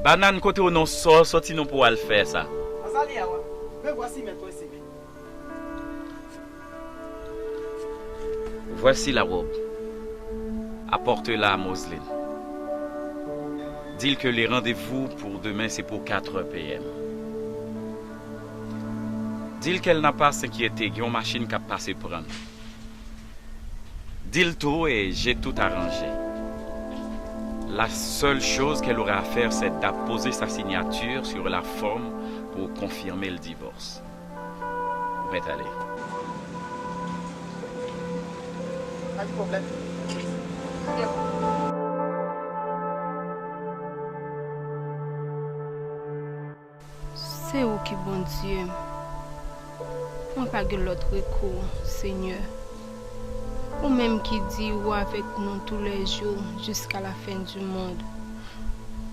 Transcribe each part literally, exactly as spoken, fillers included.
Banann, kote w non, sa w soti non pou w al fè sa? Azali a wa, me vwasi mèt w esime. Voici la robe. Apportez-la à Moseline. Dis-lui que le rendez-vous pour demain, c'est pour quatre heures P M. Dis-lui qu'elle n'a pas à s'inquiéter, gen yon machin k ap pase pran l. Dis-lui tout et j'ai tout arrangé. La seule chose qu'elle aura à faire, c'est d'apposer sa signature sur la forme pour confirmer le divorce. Ou mèt ale. Pa gen pwoblèm. Se ou ki Bondye m. Mwen pa gen lòt rekou, Senyè. Ou menm ki di ou avèk nou toulèjou jiska lafen di mond.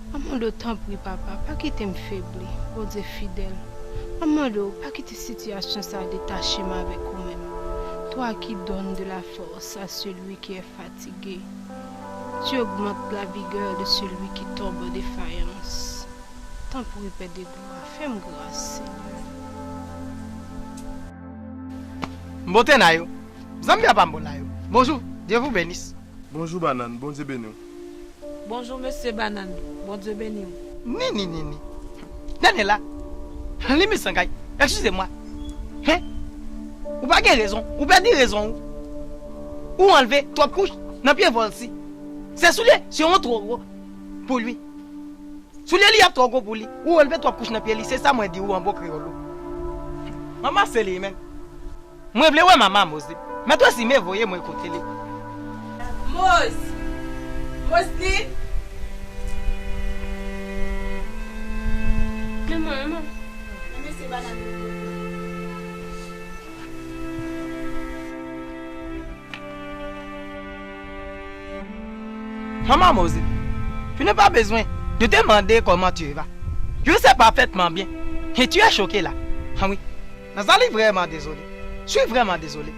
M ap mande w, tanpri, Papa, pa kite m febli, Bondye fidèl. M ap mande w, pa kite sitiyasyon sa a detache m avèk ou menm. Toi qui donnes de la force à celui qui est fatigué, tu augmentes la vigueur de celui qui tombe en défaillance. Tanpri, Pè de glwa, fè m gras, Senyè. M bote nan yo. Zanmi papa m bon la yo. Bonjou, Dye vou benis. Bonjou, Banann. Bondye beni w. Bonjou, mesye Banann. Bondye beni w. Ni, ni, ni, ni. Dènye la. Li mi sangay. Eskize mwa. Hen? Ou pa gen rezon. Ou pèdi rezon ou. Ou anlve twòp kouch nan pye vòlsi. Se soulye, se yon two gwo pou li. Soulye li ap twò gwo pou li. Ou relve twòp kouch nan pye li, se sa mwen di ou an bon kreyòl ou. Manman se li menm. Mwen vle wè manman Mozi. Mèt Wesime voye mwen kote li. Moz! Mozi! Manman, manman. Mesye Banann. Maman Mozi, tu n'as pas besoin de demander comment tu vas. Je sais parfaitement bien que tu es choqué là. Ah oui. Nazali vraiment désolé. Je suis vraiment désolé.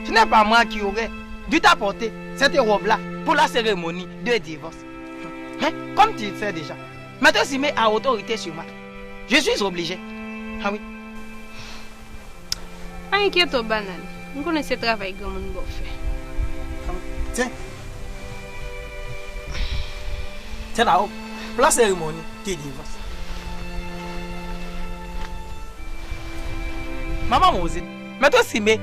Ce n'est pas moi qui aurais dû t'apporter cette robe-là pour la cérémonie de divorce. Hein? Comme tu le sais déjà, Maître Simé a autorité sur moi. Je suis obligé. Ah oui. Pa enkyete w, Banann. M konnen se travay granmoun ba w fè. Tyen. Tyen la, o. Pou la seremoni de divòs. Manman Mozin, Mèt Simé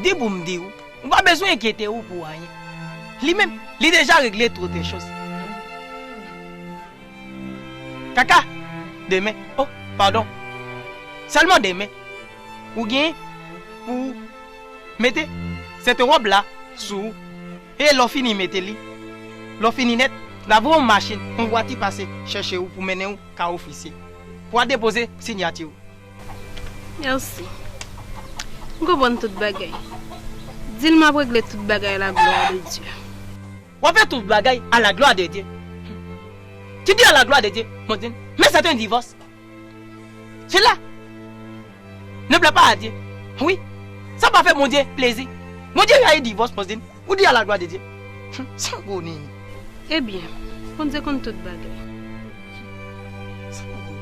di pou m di w, ou pa bezwen enkyete w pou anyen. Li menm, li deja regle tout lè choz. Kaka, demen, o, padon, sèlman demen, ou gen pou mete sèt wòb la sou ou. E lè w fini mete li, lè w fini nèt, n a voye yon machin, yon vwati pase chèche w pou mennen w kay ofisye pou al depoze siyati w. Mèsi. M konprann tout bagay. Di l m ap regle tout bagay à la gloire de Dieu. W ap fè tout bagay à la gloire de Dieu. Tu dis à la gloire de Dieu, Mondine, mais c'est un divorce. Cela ne plaît pas à Dieu. Oui, sa pa fè Bondye plezi. Bondye rayi divòs, Mondine. Ou di à la gloire de Dieu. Sangonini. Ebyen, Bondye konn tout bagay. Sangonini.